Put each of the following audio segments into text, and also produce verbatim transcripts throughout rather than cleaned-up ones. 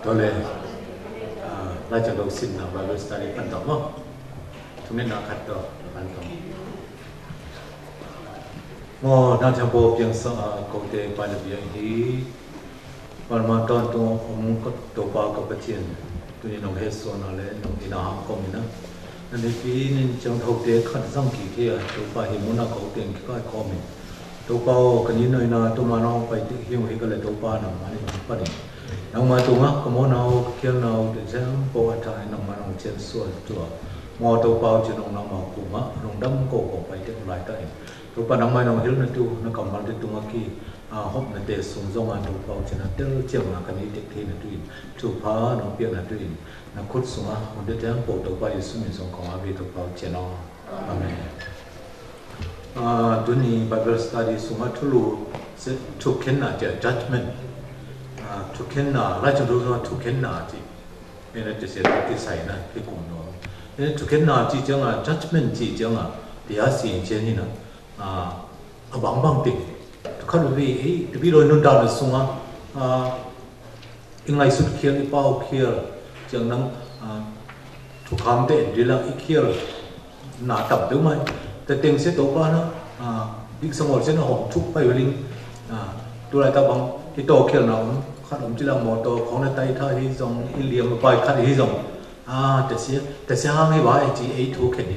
Ôle, a, lai chang dŏ sin na Bible study pan tŏ mô. Thu ngên na khăt dŏ pan tŏ. Mô na chang pô piăng sa, a, kôte pai na piăng hi. Wan ma ton tŏ ôm kơ tôpau kơ pơchiên. Tui nong hê so na lĕ nong ina hăng kông ina. Năn ni pi nin chang thâu tê khăn sang ki kê a, tôpau hi mô na kôte ki kai kông ina. Tôpau kơ ni nôi na tôma nong pai tê hiong hi kơ lĕ tôpau nong ma ni nong pa ni. Nong ma tông a kơ mô nau kơ kial nau tê chang pô a thai nong ma nong chên sua tua. Mô tôpau chên nong nong ma kông a nong dăm kô kô pai tê lai tai. Tôpau nong ma nong hil na tu nong kăm mal tê tông a ki. A, hŏm na tê sung zong a tôpau chên na tel chên na kơ ni tê kê na tu in. Tôpau nong piăng na tu in. Na khut sung a hŏm tê tê ang pô tôpau Yêsu min sung kông a bi tôpau chên nong. Amen. A, tui ni Bible study sung a thulu se thukhen na judgment. A, thukhen na, lai chang dô sung a thukhen na chi. Ê na tê se tê sai na tê kông nô. Ê thukhen na chi chang a judgment chi chang a. Tê a si chên ni na. A, a bang bang ting. Tê khăn bi, ê, tê bi lôi nun dan sung a. A, ih ngai sut kial, ih pau kial, chang nang, a, thu kham tê, di la ih kial, na tăm tê mai, tê têng se tôpau na, a, dik sa ngol se na hŏm thuk pai wê ling, a, tu lai ta bang, ih tô kial na ôm, khăn ôm chi la mô tô, khong na tai tha hi zong, ih liêm pai khăn hi zong, a, tê se, tê se hang hi wa, ê chi, ê thu khen hi,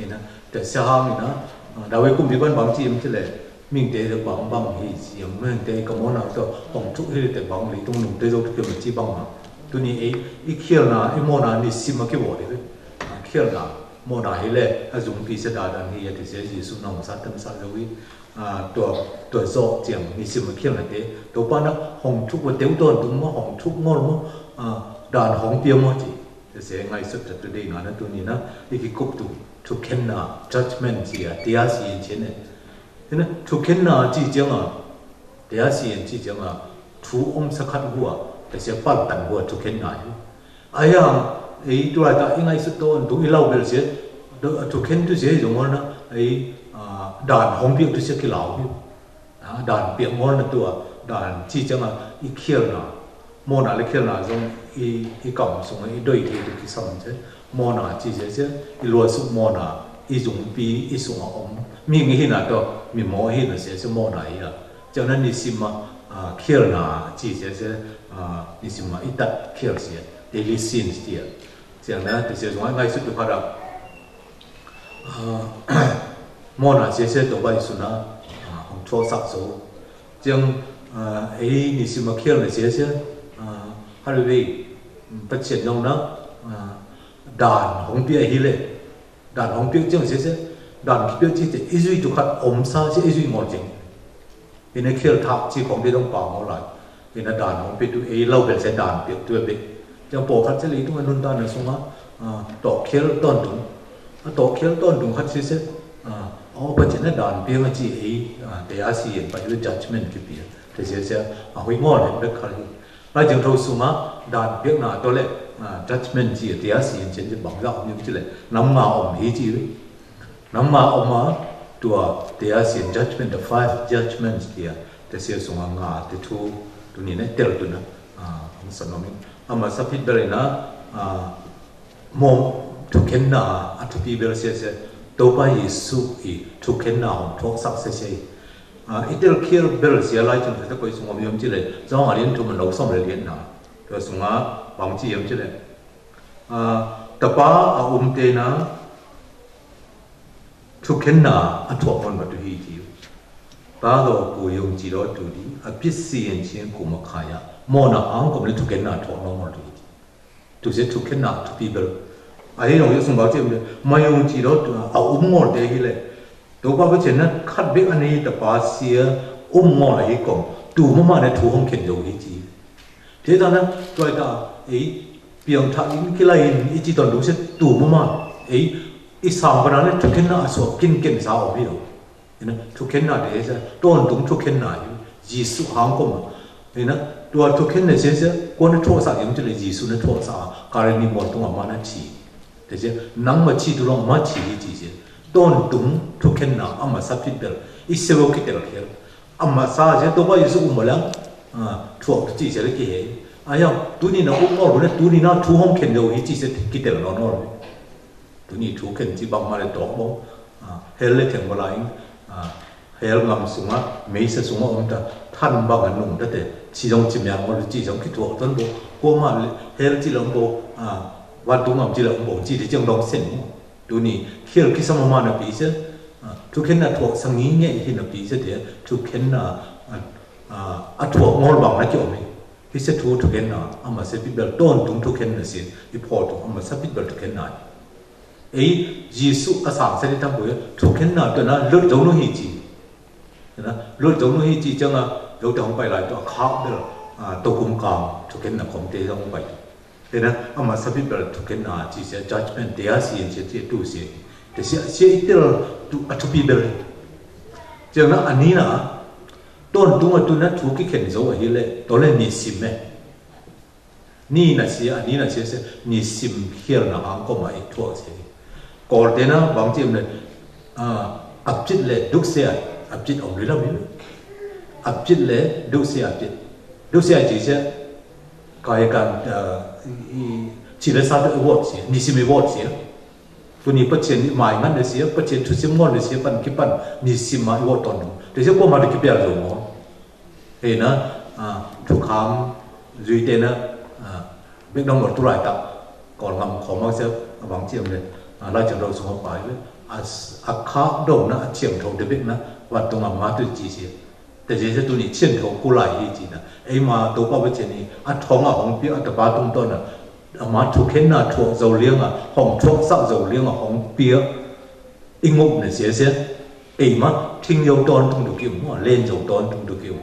ê na, tê se hang hi na, a, da wê kŭm bi ban bang chi im chi lê, Mĭn te dôk bang bang hi, si yang mĭn te ka mô na tơ, bang chuk hi te bang li tung nung te dôk tơ kơ mă chi bang ma. Tu ni ê, ih kial na, ih mô na ni sim ma ki wŏ de. Kial na, mô na hi lĕ, a zung pi sa da dan hi ya te se Yêsu nong sa tâm sa dôk ih. A, tua, tua zŏ chiang ni sim ma kial na te. Tôpau na, hong chuk wa têu ton tung ma, hong chuk ngol ma, a, dan hong pia ma chi. Te se ngai sut ta tu de na na tu ni na, ih ki kup tu, thukhen na, judgment chi ya, tia si yin chen ne. Thế nên, thukhen na chi chiang a, tê a si yen chi chiang a, thu ôm sa khăn hua, tê se pal tăn hua thukhen na. A yang, ê, tu lai ta, ih ngai sut ton, tu ih lau bel se, thukhen tu se, zong ngol na, ê, a, dan hong piak tu se ki lau. A, dan piak ngol na tu a, dan chi chiang a, ih kial na. Mô na lĕ kial na zong ih, ih kăm sung ih doi thê tu ki sam se. Mô na chi se se, ih lua suk mô na, ih zung pi, ih sung a ôm. Mi ngi hi na to, mi mô hi na se se mô na ih a. Chang na ni sim ma, a, kial na chi se se, a, ni sim ma ih tat kial se. Ih li sin se tia. Chang na te se zong ngai sut tu pha da. A, mô na se se to bai su na, a, hong cho sak so. Chiang, a, ê ni sim ma kial na se se, a, ha lu wê, pa chien nong na, a, dan hong pia hi lê. Dan hong pia chiang se se, dan ki pia chi te, ih zui tu khăn ôm sa se ih zui ngol chiang. Ê na kial thak chi khong pia dong pa ngol lai. Ê na dan hong pia tu, ê lau bel se dan pia tu bê. Chiang pô khăn se li tu ma nun dan na sung a, a, tŏ kial ton tung. A tŏ kial ton tung khăn se se, a, ơ, pa chien na dan pia ma chi ê, a, tê a si yen pa yu judgment ki pia. Tê se se, a, hui ngol hen bek khal hi. Lai jeng thâu sung a, dan piak na to lĕ, a, judgment chi, tê a si yen chen chi bang za ôm yu chi lĕ, năm ngà ôm hi chi lĕ. Năm ngà ôm a, tua, tê a si yen judgment, the five judgments tia, tê se sung a ngà, tê thu, tu ni ne, tel tu na, a, ôm sa nô mi. Ama sa phit bel na, a, Mô thukhen na a thupi bel se se, Tôpa Yêsu ih thukhen na hong thok sak se se. A, ih tel kial bel se lai chung se ta koi sung ôm yom chi lê, zong a lien thu mă nâu song lê lien na. Tua sung a, bang chi yom chi lê. A, tơpă a um te na, thukhen na a thok mon ma tu hi ti. Ta do ku yong chi do tu di, a pit si yen chi ku ma kha ya. Mô na ang kom lê thukhen na thok nô mon tu hi ti. Tu se thukhen na thupi bel. A hi nong yô sung bak chi, ma yong chi do, a um ngol te hi lê. Tôpa bê chen na khăt bê ani ta pa sia, um ngol a hi kong. Tu mô ma ne thu hong khen yô hi chi. Thế ta na, tuai ta, ê, piang tha in ki lai in, i chi ton du se tu mô ma, ê, i sang pa na ne thukhen na a sua kin ken sa o hi yô. Ê na, thukhen na de sa, ton tung thukhen na yu, Yêsu hang kô ma. Ê na, tua thukhen na se se, kô na thua sa yum chile Yêsu na thua sa, kare ni mon tung a ma na chi. Te se, nang ma chi tu long ma chi hi chi se. Ton tung thukhen na, ama sa phit bel, i se wo ki tel khel. Ama sa se, to ba Yêsu um ma lang, a, thua tu chi se le ki he. Ayŏng, tuni na u mor bu ne, tuni na thu hŏng khen dâu hi ci se kitel nô nô. Tuni thu khen ci bang ma le tŏk bô. Hell le theng bô lai. Hell ngam sung a, mei se sung a ôm ta, than bang a nung ta te, ci dong ci meng mô le ci dong ki thuak ton bô. Kua ma hell ci lơng bô, wat tung ngam ci lơng bô, ci te ciang dong sen mô. Tuni, hell ki sa ma ma na pi se, thu khen na thuak sang ngi nge hi na pi se te, thu khen na, a thuak ngol bang na ki ôm hi. Hi se thu, thu khen na, ama se pit bel ton tung thu khen na si, i pho tung, ama sa pit bel thu khen na. Ei, Yêsu a sang se ni tam bui, thu khen na, tu na, lut dâu nu hi ci. Na, lut dâu nu hi ci, chang a, dâu ta hong pai lai tu, a khak bel, a, tô kum kang, thu khen na kong te dâu hong pai tu. Te na, ama sa pit bel thu khen na, ci se judgment, te a si, si, si, tu si. Te si, si, i tel, tu, a thu pit bel. Chang na, a ni na, Ton tung a tu na thu ki khen dâu a hi le, to le ni sim e. Ni na sia, ni na sia se, ni sim hell na hang kô ma i thuak se. Kol te na, bang ci ôm le, a, ap cit le, duk sia, ap cit ôm le la mi. Ap cit le, duk sia, ap cit. Duk sia ci se, kai kan, a, i, ci le sa te wot sia, ni sim i wot sia. Tuni pă cien ni mai ngan de sia, pă cien thu sim ngon de sia, păn ki păn, ni sim ma i wot ton. Te sia kô ma de ki pia dâu ngon. Hê na, a, thu kham, zui te na, a, bek nong mot tu lai tak, kol ngam kho ma sia, a bang ciem de, a, lai cien dâu sung pa i le, a, a kha dâu na, a ciem thâu de bek na, wat tu ngam ma tu ci sia. Te sia sia tuni cien thâu ku lai hi ci na. Ei ma tô pa bê cien ni, a thong a hong pia, a ta pa tung ton na, a ma thu khen na thuak dâu liêng a, hong thuak sa dâu liêng a, hong pia. I ngŭp na sia sia. Ei ma, thing dâu ton tung du kiu, ma, len dâu ton tung du kiu.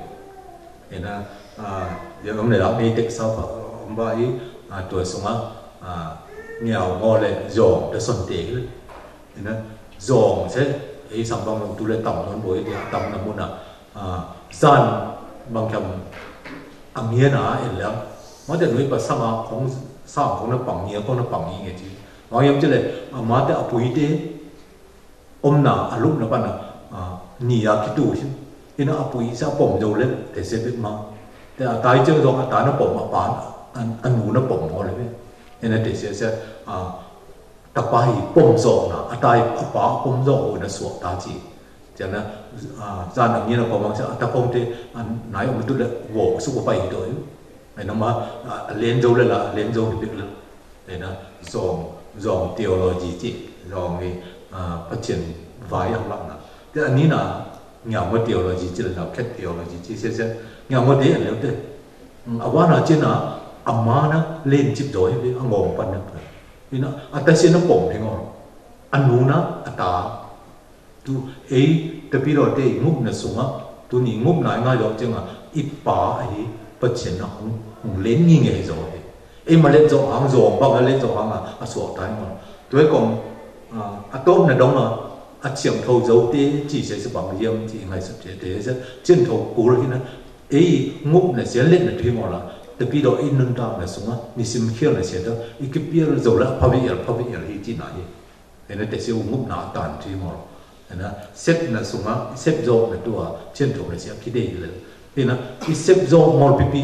Ê na, a, yua ôm na lak ni tek sa pa, ôm ba i, a, tua sung a, a, ngiao ngô le, yong, ta son te le. Ê na, yong se, ei sam bang long tu le tam non boi, dia tam na mun a, a, zan, bang kiam, a mia na, en le. Ma te nui pa sam a, kong, sam kong na pang, ngia kong na pang, ngi nge ci. Bang yam ci le, a, ma te a pui te, Ôm na, a lŭp na păn na, a, ni a ki tu si. Ê na a pui sa pom dâu le, te se bek ma. Te a tai ceu dong a ta na pom a pa, a, a nu na pom ngô le bek. Ê na te se se, a, ta pa hi pom dâu na, a tai a pa pom dâu na suak ta ci. Ci na, a, zan a ngi na pom mang se, a ta pom te, a, nai ôm tu le, wo, su ko pa hi dâu. Ê na ma, a, a len dâu le la, a len dâu le bek le. Ê na, dòng, dòng theology ci, dòng i, a, phát triển vai ăn lăng na. Te ani na, ngă mơ theology ci lĕ na, khĕt theology ci, se, se, ngă mơ te, lĕ te. A, wa na ci na, a ma na, len cip doi, a ngong pan na. Ê na, a ta se na pom, ê ngong. A nu na, a ta. Tu, ei, tơpit ôh te, ngŭp na sung a, tu ni ngŭp na ngă yŏk ceng a, i pa a hi, pă cen na hung, hung len nging e hi yŏk hi. Ei ma len yŏk hang, yŏk bang a len yŏk hang a, a suak tai mơ̆n. Tu ei kông, a, a tôm na dong a, a ciêng thâu yŏk te, ci se se bang yêm, ci ngai sŭt te, te se, ciêng thâu kul hi na, ei, ngŭp na se len na tui mơ̆n la, tơpit ôh i nun tam na sung a, ni sim khiêl na se ta, i kipil yŏk la, pha vi el, pha vi el hi ci na hi. Ê na te se u ngŭp na a tan tui mol. Ê na sep na sung a, sep yôk na tu a, cien thô na se a ki dê lel. Ê na, i sep yôk mol pipi,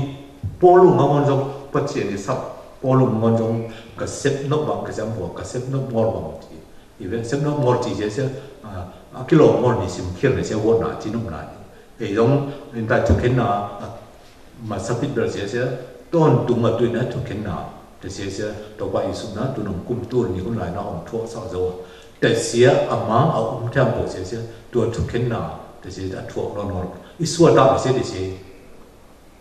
pô lung a ngon yôk, pă cien i sap, pô lung ngon yôk, ka sep nôk bang, ka jam bua, ka sep nôk mol bang. I we sep nôk mol ci se se, a, a kilo mol ni sim khiêl na se wot na, ci nôk na. Ê yong, in ta chu khen na, a, Ma sa pit bel se se, ton tung a tui na thu khen na, te se se, to pa Yêsu na, tu nung kum tu ni kun lai na ong thuak sa zo. Te se a mang a um thiam bo se se, tua thu khen na, te se a thuak non ngor. I sua ta se te se.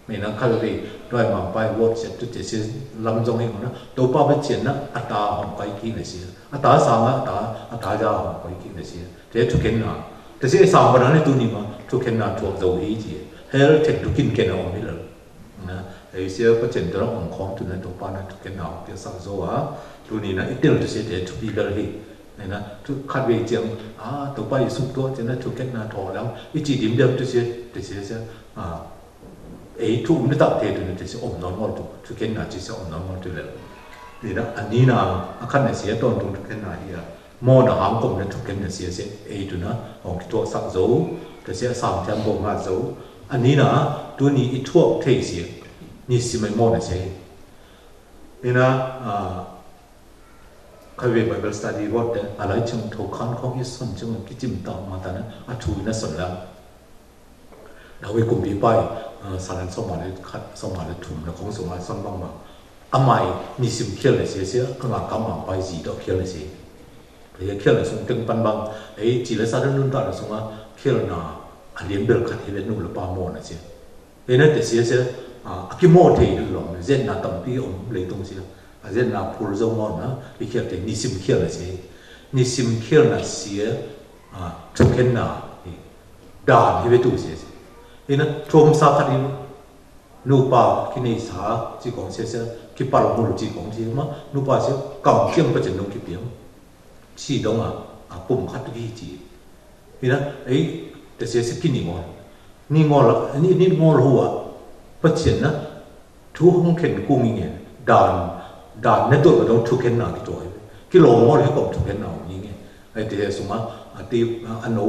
Mê na Calvary, doi mang pai wot se tu te se, lam zong i na, to pa bê chien na, a ta hong kai ki na se. A ta sang a ta, a ta ja hong kai ki na se. Te thu khen na. Te se sang ba na ne tu ni ma, thu khen na thuak zo hi ji. Hell ten thu kin khen na ong hi la. Na, ê, sia pa chen tơ ong khong tu na to pa na thu khen na ong pia sa zo a. Tu ni na i tel tu sia te thu pi bel hi. Na, tu khat ve chiang, a, to pa i suk to chen na thu khen na tho lang. I chi dim dem tu sia, te sia sia, a, ê, thu um na tak te tu na te sia om non ngol tu, thu khen na chi sia om non ngol tu le. Ni na, a ni na, a khat na sia ton tu thu khen na hi a. Mô na hang kôm na thu khen na sia sia, ê tu na, hong ki thuak sak zo, ta sia sang thiam bông ha zo. A ni na, tu ni i thuak thê sia. Nyisim ê mawk nă se. Ê nă, a, kha we Bible study wŏt te, a lai chang thô khan khong i son chang ki chim tang ma ta nă, a thu i nă son la. Dawid kŭmpì pai, a, salan song ma le khat, song ma le thum, nă khong song ma son bang ma. A mai nyisim khiel nă se se, a ngă kam ma pai ji dŏ khiel nă se. Ye khiel nă sung teng pan bang, ê, ji le sa dŏ nun ta nă sung a, khiel nă, a lien bel khat he le nu le pa mawk nă se. Ê nă, tê sia sia, a, a ki mô tê lòng, zet na tăm pi ôm lê tông sia. A zet na pul zông mô na, ê khiel tê nyisim khiel na sia. Nyisim khiel na sia, a, chuk khen na, ê, dan hi ve tu sia sia. Ê nă, chôm sa khat ê, nu pa, ki nê sa, chi kong sia sia, ki pal mul chi kong sia ma, nu pa sia, kam kiam pa chen nông ki piam. Chi dong a, a pum khat tu ki chi. Ê nă, ê, tê sia sia ki ni ngol. Ni ngol, ni, ni ngol hua. Pa chen na, thu hong khen kung ing e. Dan, dan ne tu dong thu khen na ki tu. Ki lo ngol he kong thu khen na ing e. Ê, tê sia sung a, a ti, a, a no,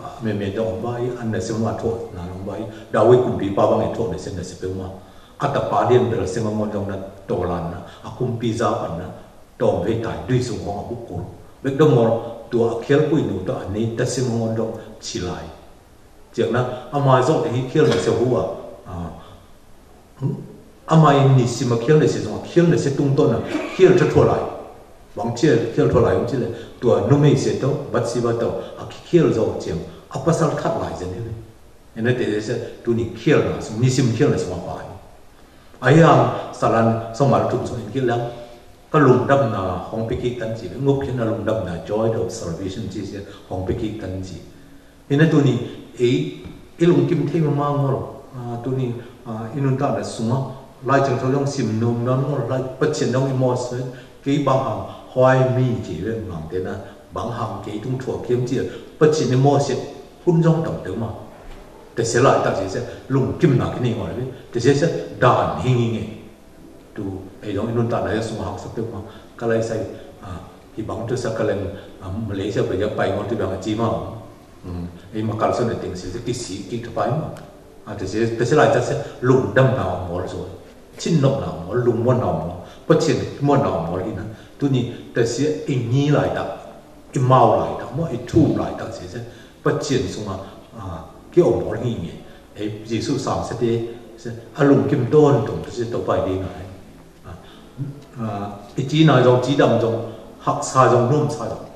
a, me, me dong ba i, a ne sia ma thu na dong ba i. Dawid kŭmpì pa bang e thu ne sia ne sia pe ma. A ta pa dien bel sia ma ngol dong na, to lan na. A kŭmpì za pan na. Tôm ve tai, dui sung hong a buk kul. Bek dong ngol, tua a khiel pui nu, tua a ni ta sim hong dong chi lai. Chiang na, a ma zok hi khiel na se hua. A, a ma in ni sim a khiel na se zong, a khiel na se tung to na, khiel cha thua lai. Bang chiel, khiel thua lai, bang chiel, tua nu mei se to, bat si bat to, a khiel zok chiang, a pasal that lai zen hi. Ê nă tê sia, tu ni khiel na, ni sim khiel na se ma pai. A yang salan song ma le thum song in ki lăng. Ka lŭng dăm na hong pi kik tan chi. Ngôk khen na lŭng dăm na joy of salvation chi sia hong pi kik tan chi. Ê nă tu ni, ê, ê lŭng kim thei ma ma ngol. A, tu ni, a, ê nun ta na sung a. Lai chang thâu yong sim num non ngol. Lai pa chen dong ê mô se. Kei bang hang, hoai mi chi ve ngang tê nă. Bang hang kei tung thua kiem chi. Pa chen ê mô se. Hun zong tong tê ma. Tê se lai ta se se. Lŭng kim na ki ni ngol ve. Tê se se. Dan hing hing e. Tu, ê, dong i nun ta na ya sung hak sak tê ma. Ka lai sai, a, i bang tu sa ka lem, a, Malaysia bê ya pai ngol tu bang a chi ma. Hmm, ê, ma kal son ê ting si, si, ki si, ki ka pai ma. A, tê si, tê si lai ta si, lŭng dăm na ngol so. Chin nok na ngol, lŭng mon na ngol. Pa chin mon na ngol i na. Tu ni, tê si, i ni lai ta. I mau lai ta, mo, i thum lai ta si, si. Pa chin sung a, a, ki ôm ngol hi nge. Ê, Yêsu sang sete, a lŭng kim ton tong, tê si tôpay dê ngai. A, a, i chi nai zong, chi dăm zong, hak sa zong, nôm sa zong.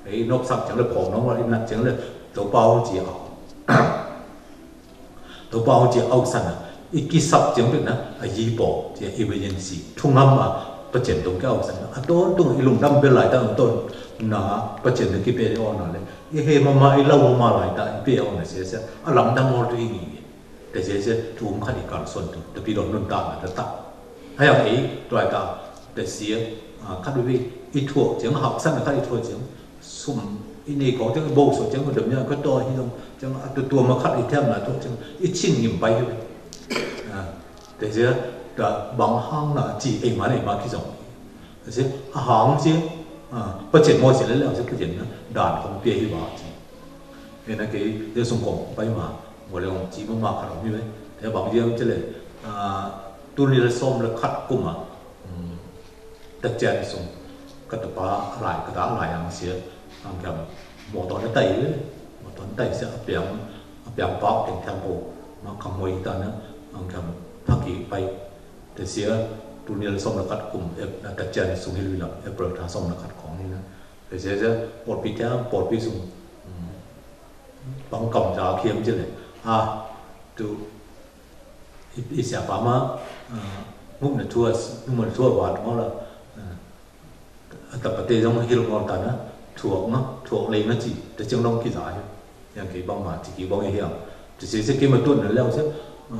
Ê, nôk săk chiang lĕ phŏng nŏng wa, i năk chiang lĕ tôpay hŏng chi au. Tôpay hŏng chi au săn a. I ki săk chiang lĕ na, a yi po, chi emergency. Thung ngăm a, pa chen tong ki au săn a. A ton tong, i lŭng dăm bê lai ta, ton, na, pa chen tong ki pê o na lĕ. I hê ma ma, i lau ma ma lai ta, i pê o na se se. A lăm dăm mol tu i ngi. Tê sia sia, tu ôm khăt i kal son tu, tơ pi lon nun ta na tơ ta. Hai ang ê, tuai ta, tê sia, a, khăt wi, i thuă chiang, hak săn khăt i thuă chiang, sum, i nê kong chiang, i bô so chiang, dơm ya, khăt to hi dong, chiang, a, tu tua ma khăt i thiam na thuă chiang, i chin ngim pai hi. A, tê sia, ta bang hang na, chi ê ma nê ma ki zong. Tê sia, a hang sia, a, pa chen mo sia lê lê, sia pa chen na, dan kong pia hi ba chi. Ê na kê, sia sung kong pai ma. Mô lê ong chi mô ma khăt ong mi wê. Tê bang yêm chê lê, a, tu ni lê sôm lê khăt kŭm a. Ừm, tăk chen sung. Kăt tơpă lai, kăt tơpă lai ang sia. Ang kiăng mô ton tơi wê. Mô ton tơi sia a piăng, a piăng pao keng thiăng pô. Ma khăm môi ta na, ang kiăng thak ki pai. Tê sia, tu ni lê sôm lê khăt kŭm, ê, tăk chen sung hil wi lăm, April tha sôm lê khăt kong ni na. Tê sia sia, pôl pi thiăng, pôl pi sung. Ừm. Bang kăm ja khiêm chê lê. A, tu, i, i sia pa ma, a, ngŭm na thua, ngŭm na thua wa ngô la, a, a ta pa tê dong hil ngô ta na, thuă na, thuă lê na chi, ta chiang dong ki ja hi. Yang ki bang ma, chi ki bang hi yang. Tê sia sia ki ma tuan na leo sia, a,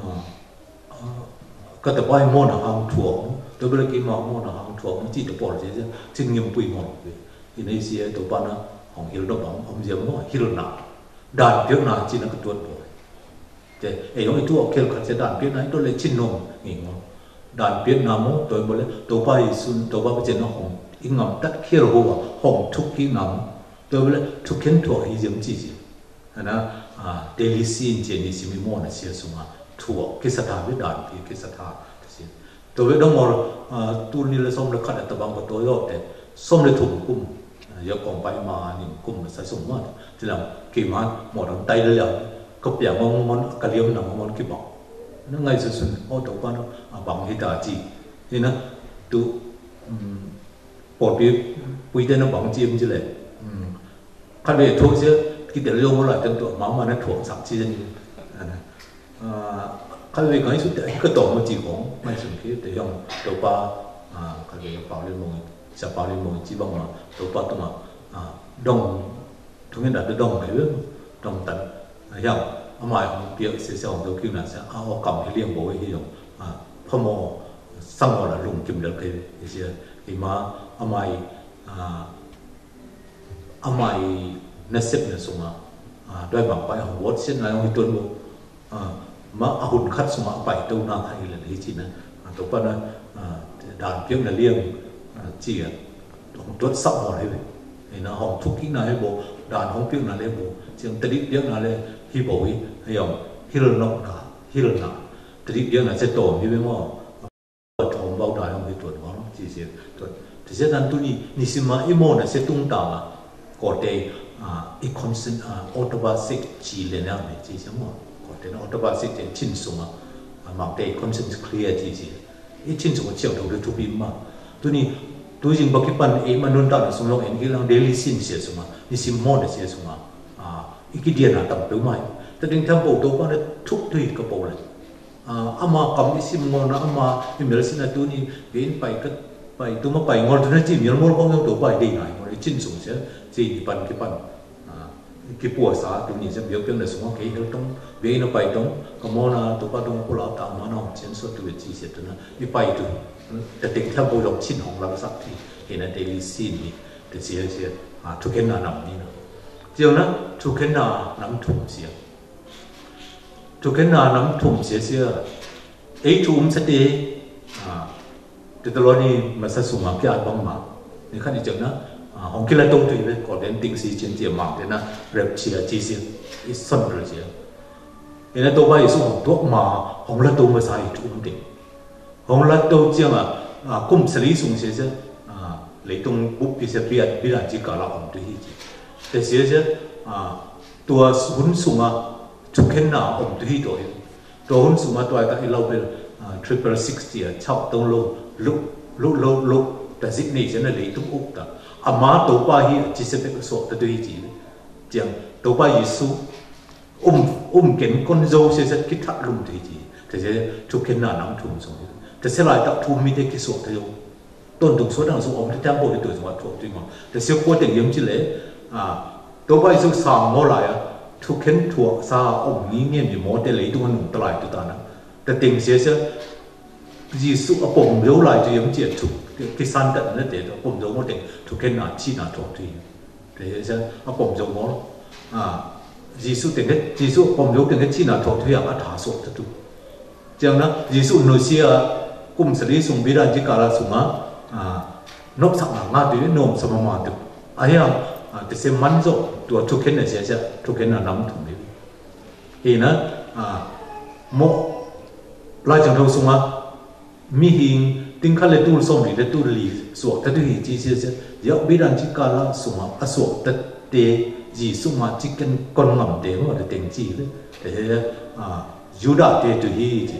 Kơ tơpă mô na hang thuă, tơpă lĕ ki ma mô na hang thuă, mô chi tơpă lĕ chi, chi ngim pui mô. Indonesia tơpă na hong hil dŏ bang, ôm yem mô hil na. Dan piet na chi na kơ tuot bô. Te, ê yong i tuot khel khăt chi dan piet na i tuot lĕ chi nông nging mô. Dan piet na mô, tơpă lĕ, tơpă i sun, tơpă pa chen na hong, i ngăm tăt khel hua, hong thuk ki ngăm, tơpă lĕ, thuk khen thuă i yem chi chi. Ana, a, daily sin chi ni simi mô na sia sung a. Thuă, ki sa tha bi dan, ki, ki sa tha, si. Tơwĕ dŏng mor, a, tul ni lĕ sŏm lĕ khăt a tơbang kơ tô yŏt te. Sŏm lĕ thŭm kŭm. A, yŏ kŏng pay ma ni kŭm sa sŭng ma. Ti lăng kơ ma mor dŏng tay lĕ lĕ. Kơ pia ngŏng môn, kơ liêm nă môn kơ bang. Nă ngai sŭn sŭn, ô tô pa nă, a, bang hita chi. Ni nă, tu, mm, pô pi, pui te nă bang chi em chi lĕ. Mm. Khăn wê thuốc chứ, ki tê liêu mô lai tơm tuă máu mà nó thuốc sặc chi dân. Khăn wê ngay sŭt tê, kơ tông mô chi khong, ngay sŭn ki tê yong, tô pa, khăn wê pao lê mô, sa pao lê mô chi bang ma, tô pa tô ma, dong, thung yên đa tô dong kê wê, dong tăn, yong, amai hong piek, sê sê hong tô kiu na sê, a, o kam hi liêng bô wê hi yong, pha mô, sang mô la lung kim lel kê, hi sê, hi ma, amai, amai nê sep nê sung a, a, doi bang pai hong wot sien nai hong hi tuan bo. A, ma a hun khat sung a pai tâu na thai lel hi chi nê. A, tô pa nê, a, dan piek nê liêng, a, chi a. Hong tuat sap hong hi. Hi nê hong thuk ki nê hi bo, dan hong piek nê lê bo. Chiang tơdit piek nê lê hi bo hi, hi yong, hil nok nê, hil nê. Tơdit piek nê sê tô hi bo mo. Thom bau dai hong hi tuan hong, chi sê tuan. Tê sê nan tu ni, ni sima i mô na sê tung ta ma. Kô tê, a, i conscience, a, autopsy chi lê na me, chi sê mô. Kô tê na autopsy tê chin sung a, a, mang tê conscience clear chi sê. I chin sung a chiang thâu lê thu bi ma. Tu ni, tu jing ba ki pan e ma nun ta na sung long en ki lang daily sin sê sung a. Ni sim mô na sê sung a. A, i ki dia na tam peu mai. Ta ding tham bau tô pa na thuk tui ka bau lê. A, ama kam i sim ngol na ama i mel sin a tu ni, bin pai kơ, pai tu ma pai ngol tu na chi mel mol kong yong tô pai dei nai ngol i chin sung sê, chi ni pan ki pan. A, ki pua sa tu ni sê biao piang na sung kê hel tong, bin na pai tong, ka mo na tô pa tong pula ta ma na hong chien so tu chi sê tu na, i pai tu. Tê têng tham bau yong chin hong lam sak ti, hê na daily sin ni, tê sê sê, a, thu khen na nam ni na. Chiang na, thu khen na nam thum sê. Thu khen na nam thum sê sê. Ê thu um sa tê. A, tê tơ lo ni ma sa sung a ki a bang ma. Ni khan i chak na. A, hong ki la tông tui bê. Kô den ting si chin chia ma tê na. Rep chia chi si. I son rep chia. Ê na tô ba i su hong tuak ma. Hong la tông ma sa i thu um tê. Hong lăt tâu chiang a, a, kŭm sali sung sê sê, a, lei tŭng bŭk pi sê pi a, pi la chi ka la ôm tu hi chi. Tê sê sê, a, tua hun sung a, thu khen na ôm tu hi tua hi. Tua hun sung a tua ta i lau bel, a, triple six chi a, chau tông lô, luk, luk, luk, luk, ta zik ni sê na lei tŭng uk ta. A ma tô pa hi, chi sê pek suak ta tu hi chi. Chiang, tô pa Yêsu, Um, um khen kon dô sê sê ki thak lŭm tê chi. Tê sê thu khen na năm thum sung. Tê sê lai ta thu mi tê ki suak tê yô. Tôn tung suak dang sung ôm tê temple tê tu sung a thuak tui ma. Tê sê kua tê yêm chi lê. A, tô bai sung sa ngô lai a. Thu khen thuak sa ôm ngí ngê mi mô tê lê tu nung ta lai tu ta na. Tê têng sê sê. Yêsu a pom yô lai tu yêm chi a thu. Ki san ta na tê a pom yô mô tê thu khen na chi na thuak tui. Tê sê a pom yô mô. A, Yêsu têng kê, Yêsu a pom yô têng kê chi na thuak tui a thả suak ta tu. Chiang na, Yêsu nô si a kŭm sali sung bi ran chi ka la sung a, a, nôk sak na ngă tui, nôm sa ma ma tu. A ya, a, tê sê man yô, tua thu khen na sê sê, thu khen na năm thum ni. Hi na, a, mô, lai chang thâu sung a, Mi hing, ting kha lê tul sôm ri lê tul li, suak ta tu hi chi sê sê, yau bi ran chi ka la sung a, a suak ta tê, Yêsu ma chi khen kon ngăm tê, mô tê têng chi lê, tê, a, Yuđa tê tu hi chi,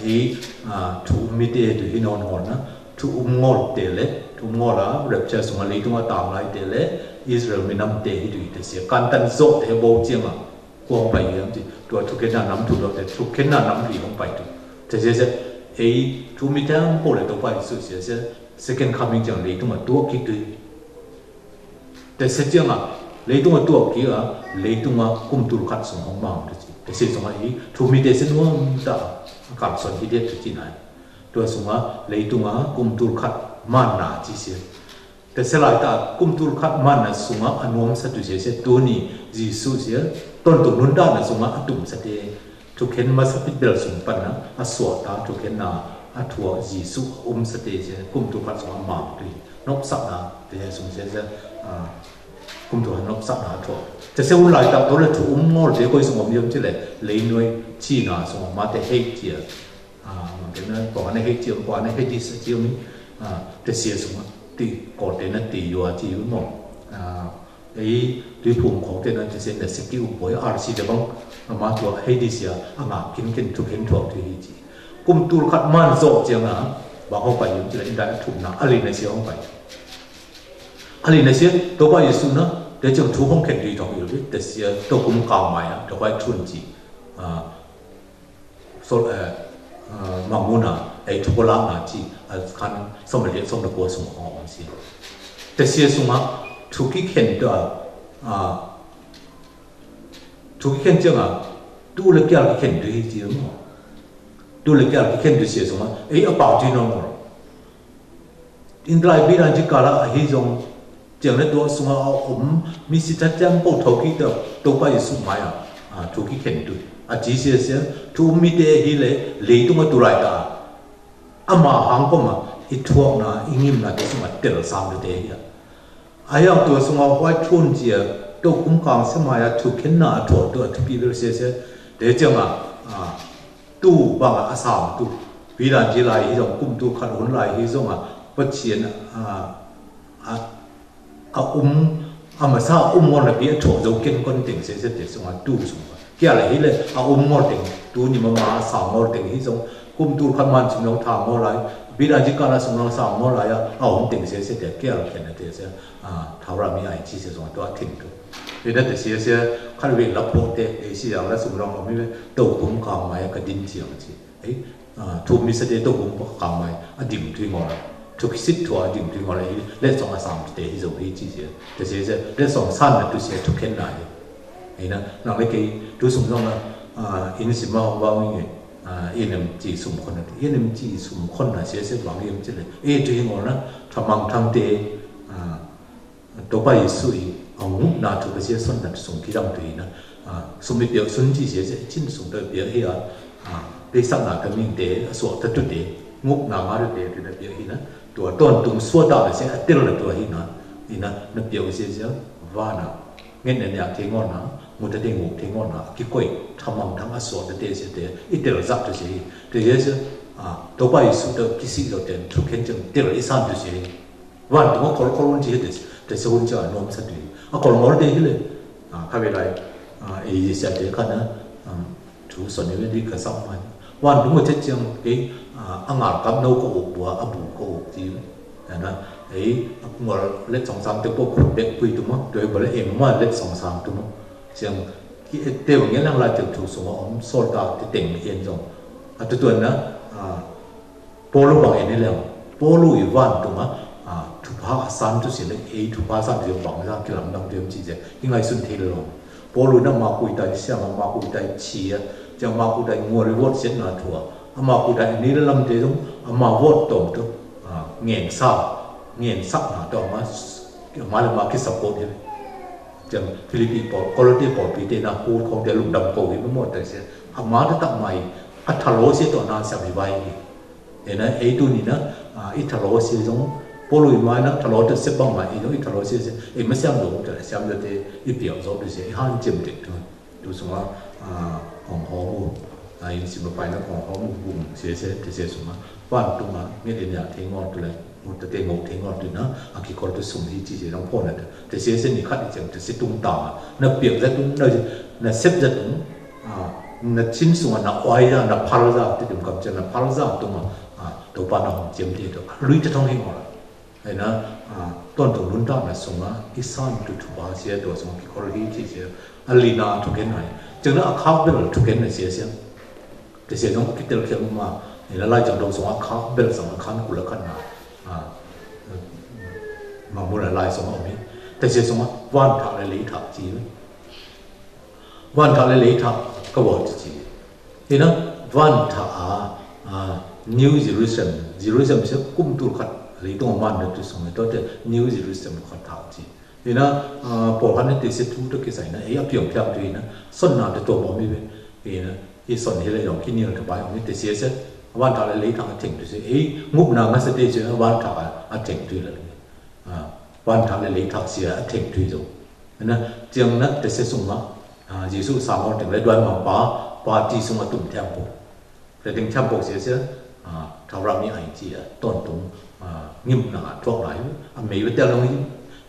hi, a, thu mi tê tu hi nôn ngôn na, thu um ngol tê lê, thu um ngol a, rapture sung a lê tung a tang lai tê lê, Israel mi năm tê hi tu hi tê sê, kan tan yô tê bô chiang a, Kuông pai yêm chi, tua thu khen na năm thu lo, tê thu khen na năm li hong pai tu. Tê sê sê, ê, thu mi tang pô lê tô pai su sê sê, second coming chiang lê tung a tuak ki tui. Tê sê chiang a, lê tung a tuak ki a, lê tung a kŭm tul khat sung hong mang tê chi. Tê sê sung a ê, thu mi tê sê nuam ta, kang son hi dê tu chi nai. Tua sung a, lê tung a kŭm tul khat man na chi sê. Tê sê lai ta kŭm tul khat man na sung a a nuam sa tu sê sê tu ni Yêsu sê, ton tu nun ta na sung a a tum sa tê, thu khen ma sa pit bel sung pan na, a suak ta thu khen na, a thuak Yêsu um sa tê sê, kŭm tul khat sung a mang tu, nôk sak na, tê sung sê sê, a, kŭm tul khat nôk sak na a thuak. Tê sê un lai ta, tô lê thu um ngol tê kôi sung um yêm chi lê, lê nuai chi na sung a ma tê hek chi a. A, mă kê nă, pô anai hê tiu, pô anai hê di sa tiu mi, a, tê sia sung a, ti kô tê nă ti yua ti yu mô. A, ê, ti phung kô tê nă tê sia nă sik ki u bôi, ar si dê bang, a mă tua hê di sia, a ngă kin kin tu kin tuak ti hê ti. Kŭm tul khăt man zok jiang a, bang hông pai yŭm ti lĕ in dai a thum nă, a li nă sia hông pai. A li nă sia, tô pai Yêsu nă, tê jiang thu hông kin ti tuak yu ti, tê sia, tô kŭm kang mai a, tô pai thun ti. A, Sôl, ơ, ơ, mă mŭn a, ê, thu bô la na chi, ơ, khăn sôm lê sôm lê kua sung hŏ si. Tê sia sung a, thu ki khen tơ, ơ, thu ki khen chiang a, tu lê kial ki khen tu hi chi mô. Tu lê kial ki khen tu sia sung a, ê, a pao chi nô mô. In tlai bi dan ji kala a hi zong, jiang lĕ dua sung a ôm, mi si ta tiam pô thâu ki tơ, tô pai Yêsu mai a, a, thu ki khen tu. A ji sia sia, thu mi tê hi lĕ, lei tung a tu lai ta. A ma hang kô ma, i thuak na, i ngim na, tê sung a tel sam tê hi a. A yang tua sung a huai thun ji a, tô kŭm kang sa mai a, thu khen na, a thuak tu a, thu pi bel sia sia. Tê jiang a, a, Tu bang a, a sam tu. Pi dan ji lai hi zong, kŭm tu khăn hun lai hi zong a, pă chien a, a, a ŭm, a mă sa ŭm ngol na pi a chô zong ken kon teng se se te sung a tu sung. Kia lĕ hi lĕ, a ŭm ngol teng, tu ni mă mă a sam ngol teng hi zong, kŭm tu khăn man sung zong tha ngol lai, pi dan ji kala sung zong sam ngol lai a, a ŭm teng se se te kia lĕ ken te se, a, thâu ra mi ai chi se zong a tu a teng tu. Ê, nă tê sia sia, khăn weng lăp pô tê, ê, si yang lă sung rong mi weng, tô kŭm kang mai, ka din chiang chi. Ê, a, thu mi sa tê tô kŭm kang mai, a dim tui ngol. Thu ki sit thua, a dim tui ngol, ê, lĕ song a sam tê hi zong hi chi sia. Tê sia sia, lĕ song san nă tu sia thu khen nă hi. Ê, nă, nang lĕ kê, tu sung rong nă, a, in si ma hong wang ê, a, in em chi sum khon nă, in em chi sum khon nă sia sia wang in chi lĕ. Ê, tui ngol nă, tha mang thang tê, a, Tô pai Yêsu ê, a ngŭp na thu kơ sia son na sung ki dang tui na. A, sung mi piao sun ji sia sia, chin sung tơ piao hi a. A, pe sak na kơ ming te, a suak tơ tu te, ngŭp na ma tơ te, tui na piao hi na. Tua ton tung sua ta la sia, a tel la tua hi na. Hi na, na piao sia sia, wa na. Ngên na nia te ngon na, ngŭ tơ te ngŭ te ngon na, ki koi, tha mang thang a suak tơ te sia te, i tel zak tơ sia hi. Tơ sia sia, a, tô pai Yêsu tơ ki si lo ten, thu khen chang tel i san tơ sia hi. Wan tung a kol kol un ji he des, des un ja nom sa dui. A kol ngol de hile. A, kha we lai. A, e, ye sia de kha na. A, tu son ye di ka sam man. Wan tung a che chiang ke, a, a ngal kap no ko o bua, a bu ko o ti. A na, e, a ngol le song sang te po ko bek pui tu mo. Doi ba le e ma le song sang tu mo. Chiang ki e te wa nge lang la te tu song om sol ta te teng hien zong. A tu tu na, a, Pôlu bang ene leng. Pôlu i wan tung a, a, thupha a san tu si le, e thupha san tu bang la ki lam dang tu em chi je. Ki ngai sun the le long. Pôlu na ma kui tai siam, ma kui tai chi a, jang ma kui tai ngua ri wot sen na thua. A ma kui tai ni le lam te dong, a ma wot tong tu, a, ngen sa, ngen sak na tu ma, ma le ma ki sa po je. Jang Philipi po, Kolote po, pi te na ku kong te lum dam ko wi mo tai se. A ma ta tak mai, a thalo se to na sa mi bai ni. Ê na, ê tu ni na, a, i thalo sia zong, Pôlu i mai na, thalo tơ se bang mai, i zong i thalo sia sia, i ma siam dong tơ, siam dong tê, i piao zong tơ sia, i han chim tê tu. Tu sung a, a, hong ho mu, a, in sim pai na hong ho mu, bum sia sia, tê sia sung a, wan tung a, nge tê nia tê ngon tu le, mu tê tê ngon tê ngon tu na, a ki kol tu sung hi chi sia dong po na tê. Tê sia sia ni khat i chang, tê sia tung ta, na piao za tung, na, na sep za tung, A, na chin sung a na oi ra, na phal ra, ti dim kam chen na phal ra, tung a, a, tô pa na hong chem ti to, lui ta thong hing ora. Ai na, a, ton tung lun ta na sung a, i san tu thupha sia, to sung a ki kol hi chi sia, a li na thu ken ai. Chang na a khak bel thu ken na sia sia. Te sia nong ki tel kem ma, ai na lai chang dong sung a khak bel sang a khan kula khan na. A, ma mu la lai sung a mi. Te sia sung a, wan thak le li thak chi. Wan thak le li thak ka wot chi. Hi na, wan thak a, a, New Jerusalem, Jerusalem se kum tul khat li tong man na tu sung to te New Jerusalem khat thak chi. Hi na, a, pol han ne te se tu to ki sai na, e a piong piang tu hi na, son na te to mo mi be. Hi na, hi son hi le yong ki ni te bai mi te se se, wan thak le li thak a teng tu se, e, nguk na nga se te se, wan thak a, a teng tu le. A, wan thak le li thak se a teng tu zo. Na, chiang na, te se sung ma, a, Yêsu sa ngon teng le duai ma pa, pa ti sung a tum thiang po. Tơdêng temple se se, a, thao răm i ai chi a, ton tung, a, ngim na, thuak lai, a, mei wet tel long hi,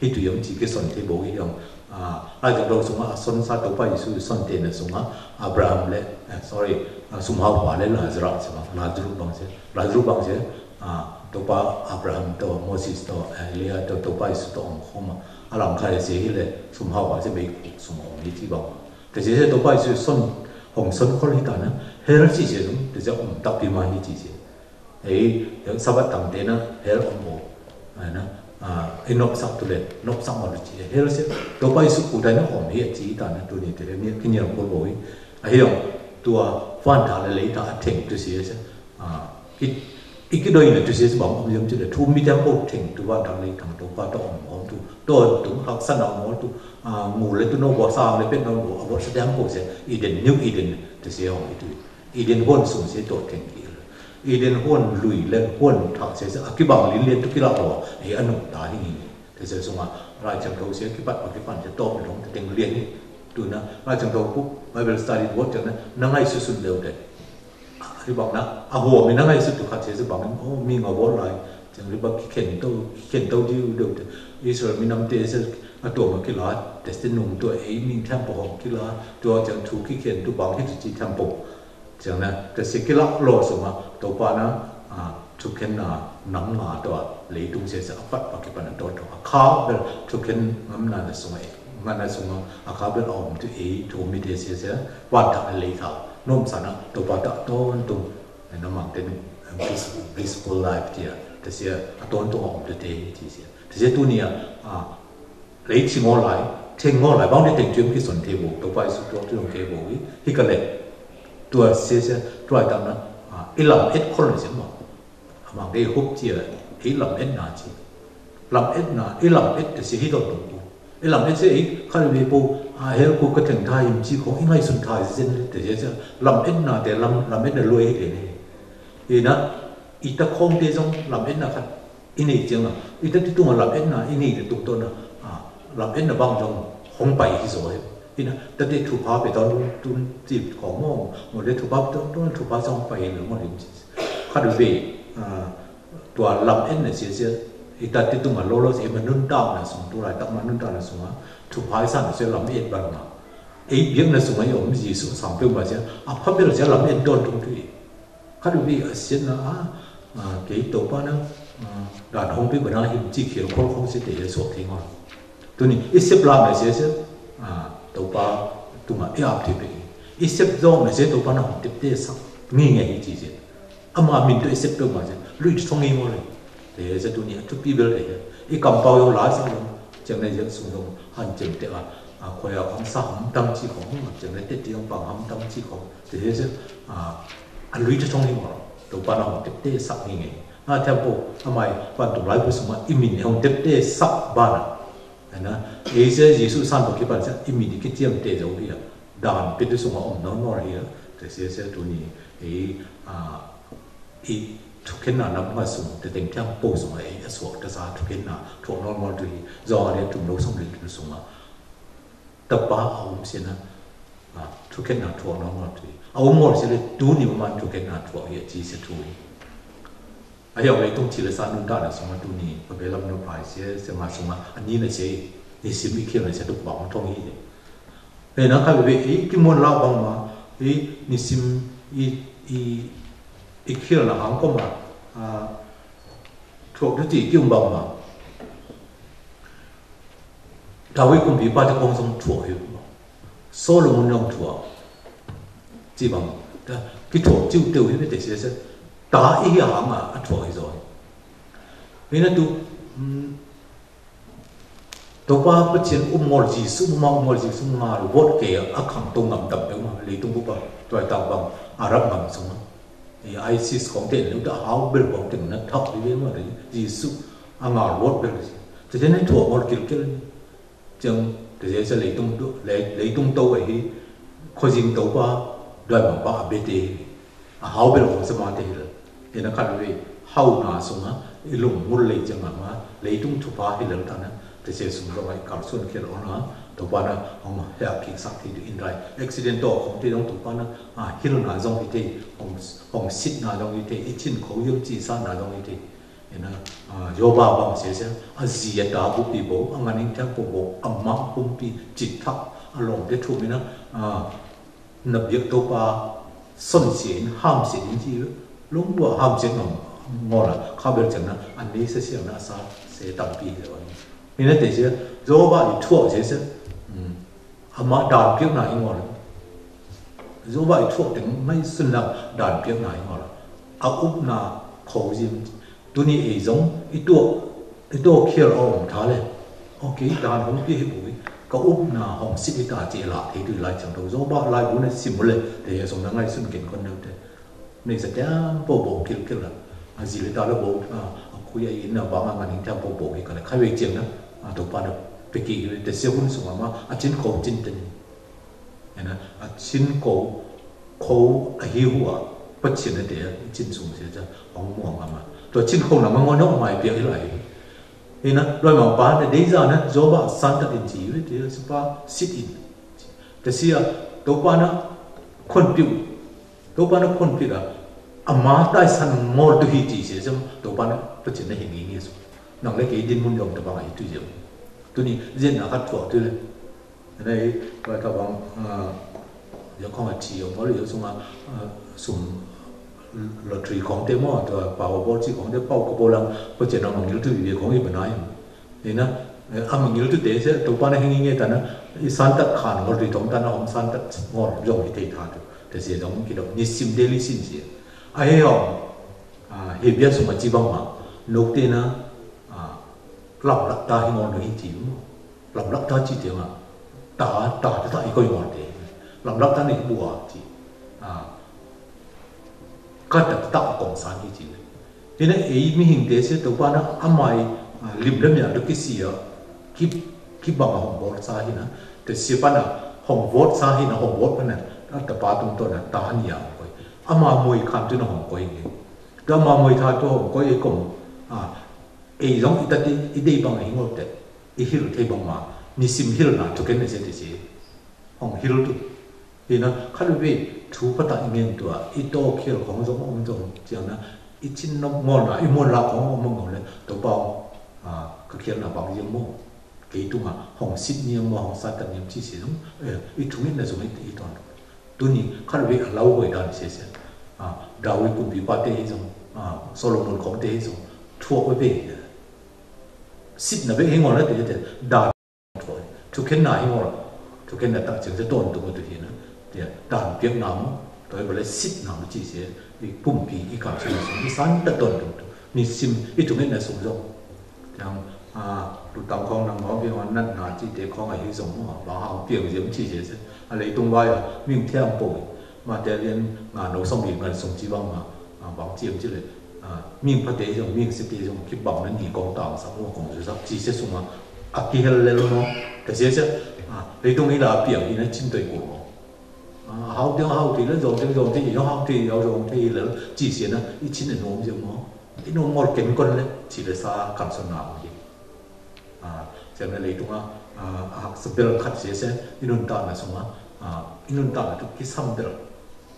hi tu yong chi kê son te bo hi yong, a, lai tơdêng sung a, son sa Tôkpa Yêsu son te na sung a, Abraham le, eh, sorry, a, sum hao pa le Lazarus se bang, Lazarus bang se, Lazarus bang se, a, Tôkpa Abraham to Moses to, eh, Elia to Tôkpa Yêsu to ong khô ma, a lang khai se hi le, sum hao pa se mei sung ong hi chi bang. Tê se Tôkpa Yêsu son, hong son khol hi ta na, hell chi se dong, tê se ong tap pi ma hi chi se. Ê, Sabat tang tê na, hell ong bo. Ê na, a, ê nop sak tu le, nop sak ma lu chi, hell se, Tôkpa Yêsu ku ta na ong hi chi ta na, tu ni tê, ni, ki ni ong bo bo hi. A hi ong, tua, fan ta le le ta, a theng tu se se. A, ki, i ki doi na tu se se bang, ong yom chi le, tu mi tang bo theng, tu fan ta le tang, tu fa ta ong, ong tu, tu, tu, hak san ong, ong tu, a, ngu le tu no, bo sang le pet no, bo, a, bo sa tang bo se, Eden, New Eden, tu se ong, i tu. Eden huôn sung se to teng ki. Eden huôn lui len huôn thak se se, a ki bang lin len tu ki lak lo, e a nung ta hi ni. Te se sung a, Rai Chang Thâu se ki pat pa ki pan se to mi long te teng lien ni. Tu na, Rai Chang Thâu kŭ, Bible study word chang na, na ngai su sun leo te. A, ri bang na, a ho mi na ngai su tu khat se se bang, o mi nga word lai, chang ri bang ki khen to, ki khen to di u do te. Israel mi nam te se, a to ma ki la, te se nung to e mi temple hong ki la, to chang thu ki khen to bang hi tu chi temple. Chang na, tê se ki lak lo sung a, Tôkpa na, a, thu khen na, năm ngà to a, lei tung se se a pat pa ki pan to to a, kha bel thu khen ngăm na na sung a, ngăn na sung a, a kha bel a ôm tu e, thu mi tê se se, wan ta lei kha, nôm sa na, Tôkpa ta ton tung, na mang ten, blissful life tia, tê se a ton tung a ôm tu tê, tê se, tê se tu ni a, a, Lei chi ngô lai, theng ngô lai, bang di teng chuem ki son te bo, Tôkpa Yêsu tuak tu yong ke bo, hi, hi ka le. Tua se se, tua i tang na, a, i lam et khol na se ma. Amang de hop chi a, i lam et na chi. Lam et na, i lam et te se hi don dong bo. I lam et se i, khal we bo, a, hel ku ka theng thai im chi khong, i ngai sun thai se se, te se se, lam et na te, lam, lam et na lui hi ke ne. I na, i ta khong te zong, lam et na khat. I nây jêng a, i ta ti tung a lam et na, i nây ti tung ton a, a, lam et na bang jong hong pay hi so he. I na, ta ti thu pha pe ton tun ti khong mong, mong le thu pha ton tun thu pha jong pay le mong lim si. Khăt ve, a, tua lam et na sia sia, i ta ti tung a lo lo sia ma nun tao na sung, tu lai tak ma nun tao na sung a, thu pha i san sia lam et bang ma. Ei biang na sung a yom Yêsu sang pe ma sia, a pha bel sia lam et ton tung tu i. Khăt ve a sian na a, a, kei Tôkpa na, a, đàn hong pui bơna him chi khiêl khol khong si te suak thi ngon. Tu ni, i sep lam na se se, a, Tôkpa tung a, i ap thi pe. I sep zong na se Tôkpa na hong tep te sak, ngi nge hi chi se. Ama min tu i sep pe ma se, lui thong ngi ngon le. Te se tu ni, a tu pi bel te. I kam pau yong la sa yong, chang na yong sung yong, han chang te a, a, khoi a khong sa ham tang chi khong, chang na te ti yong pang ham tang chi khong. Te se, a, a lui te thong hi mò, Tôkpa na hong tep te sak ngi nge. A, temple, a mai, pan tung lai bu sung a, i min hong tep te sak ba na. Na, e se, Yêsu san bo ki pan sa, i min ki tiam te zau hi a. Dan pe tu sung a om no no hi a. Te se se tu ni, e, a, i, thu khen na nam ma sung, te teng temple sung a, e, a suak, te sa thu khen na, thu no no tu hi. Zau a le tu no sung le tu sung a. Ta pa a um se na, a, thu khen na thuak nong ngon tui. A um ngon se le tu ni ma man thu khen na thuak ye chi se tui. A yau le tung chi le sa nun ta na sung a tu ni, pa be lam no pai se, se ma sung a, a ni na se, ni sim i kiel na se tuk bang thong i ye. Pe na ka be, i ki mon la bang ma, i ni sim, i, i, i kiel na hang ko ma, a, thuak tu ti ki um bang ma. Dawit kŭm pi pa ta kông song thuă hi. Solomon nong thuă. Chi bang. Ta, ki thuă chiu têu hi bê te se se. Ta i hi hang a, a thuă hi zoi. Hi na tu, mm, Tôkpa Pachien um ngol Jisu, um ngol Jisu ngol vot ke a khang tông ngam dam têu ma, lei tông bu pa, tuai tao bang, Arab ngam sung. I ISIS khong ten, lei ta hao bel khong ten, na thao hi bê ma, Jisu, a ngol vot bel. Te te na thuă ngol kil kil. Chang, te se se lei tung tu, lei, lei tung tau ai hi, kho jing tau pa, doi ma pa a be te hi. A hao be lo sa ma te hi la. Ê na khan ve, hao na sung a, i lung mul lei chang a ma, lei tung thu pa hi la ta na, te se sung lo ai kal sun ke lo na, Tôpha nă hŏng hia kik sak thei tu in rai. Accident tôk hŏng tê dŏng tôpha nă, a, hil nă dŏng i tê, hŏng, hŏng sit nă dŏng i tê, i chin khâu yŭl chi sa nă dŏng i tê. Ê nă, a, Yôba băng se se, a zi a ta bu pi bo, a ngăn ing thang po bo, a ma pum pi, chit thak, a lòng tê thum ê nă, a, nă biăk tôpha, sŏn sien, ham sien, chi, lung wa ham sien ngŏ, ngŏ la, kha bel chang nă, a ni se sien nă sa, se tam pi le wa. Ê nă tê se, Yôba i thuă se se, hmm. A ma dan piêk na i ngol. Yôba i thuă teng mai sun la dan piêk na i ngol. A ŭp na khâu yin. Tuni ê dŏng i tuă, i tuă khiêl ôm tha le. Ok, dan hŏng piêk hê bui. Ka ŭp na hŏng sit i ta chê la thê tui lai chang dŏ. Yôba lai bu na sim le. Tê yê song na ngai sun ken kon nang tê. Nê sa tiang pô bôk kil kil la. A zi lê ta lê bôk, a, a kui a in a bang a ngăn in tiang pô bôk i ka lê. Khai wê chiang na, a, tôpha nă pê ki lê tê sia hun sung a ma, a chin khâu chin tên. Ê nă, a chin khâu, khâu a hi hua, pă chin a tê, chin sung sia cha, hong muang a ma. Tôpha chin khâu nă ma ngô nô mai pia i lai. Ê nă, loi ma pa nă, dê za nă, Yôba san ta in chi, lê tê, spa, sit in. Tê sia, tôpha nă, khon piu. Tôpha nă khon pit a, a ma tai san ngol tu hi chi se sem, tôpha nă pă chin nă hin ngi ngi su. Nang lĕ kê din mun yong tôpha ngai tu yong. Tuni zen a khat thuă tu lĕ. Nai, wa ta bang, a, yong khong a chi yong, bol yong sung a, a, sum lottery khong tê mo, tôpha Powerball chi khong tê, pau kơ bol lang, pă chin nă măng yul tu yong khong i bơnai. Ê nă, ê, a măng yul tu tê se, tôpha nă hing nge ta nă, i san tat khan ngol ri tong ta nă, hong san tat ngol yong i tê tha tu. Tê se dong ki dong, ni sim dê li sim se. A he hong, a, he bia sung a chi bang ma, nok tê nă, a, lam lak ta hing ngol no hi chi mo. Lam lak ta chi tê ma. Ta, ta, ta, ta, i koi ngol tê. Lam lak ta ni bua chi. A, Kăt ta ta kong san hi chi. Hi nă ê mi hing tê se tôpha nă a mai, a, lim lăm ya dôk ki si a. Ki, ki bang a hong bot sa hi nă. Tê se pa nă hong bot sa hi nă hong bot pa nă. A ta pa tung to nă ta ni ya hong koi. A ma mui khan tu nă hong koi hi. Ta ma mui tha tu hong koi ê kong. A, ê yong i ta ti, i dê bang a hi ngol tê. I hil tê bang ma. Ni sim hil nă, tu ken nă se tê se. Hong hil tu. Hi nă, khăt wê, thu pata i ngen tua, i tô khiêl khong dŏng ôm dŏng, chiang nă, i chin nŏm ngol nă, i muôn la khong ôm ngol lĕ, tôpha, a, kơ khiêl nă bang yơng mô. Kê tung a, hong sit niêm mô, hong sat niêm chi si dŏng, ê, i thung i nă dŏng i, i ton. Tuni, khăt wê, a lau hoi dan se se. A, Dawit kŭmphi pa tê hi dŏng, a, Solomon khong tê hi dŏng, thuă wê wê. Sit nă wê hi ngol nă tê tê, dan. Thu khen na hi ngol. Thu khen na ta chiang se ton tung tu hi nă. Tia, dan piak na mô. Toi bale sit na mô chi se. I kŭmphi i kam se na sung. I san ta ton tung tu. Ni sim i thu khen na sung dŏng. Yang, a, lu tang khong nang ngong pi wan năn na chi te khong a hi dŏng mô. Ba hang piang ziêm chi se se. A lei tung wai a. Ming thiam pong. Ma te lien ngà nô song bì ngăn sung chi bang ma. A, bang chiêm chi lei. A, ming pha te yong, ming se te yong, ki bang na ni kong tang sa, kong su sa, chi se sung a. A ki hel lel no, te se se, a, lei tung i la piang i na chin toi ko no. A, hao tiang hao ti lel, yong tiang yong ti, yong hao ti, yong yong ti lel, chi se na, i chin e nom yong mo. I nom ngol ken kon le, chi le sa, kan son na mo ye. A, se na lei tung a, a, a, sa bel khat se se, i nun ta na sung a, a, i nun ta na tu ki sam bel.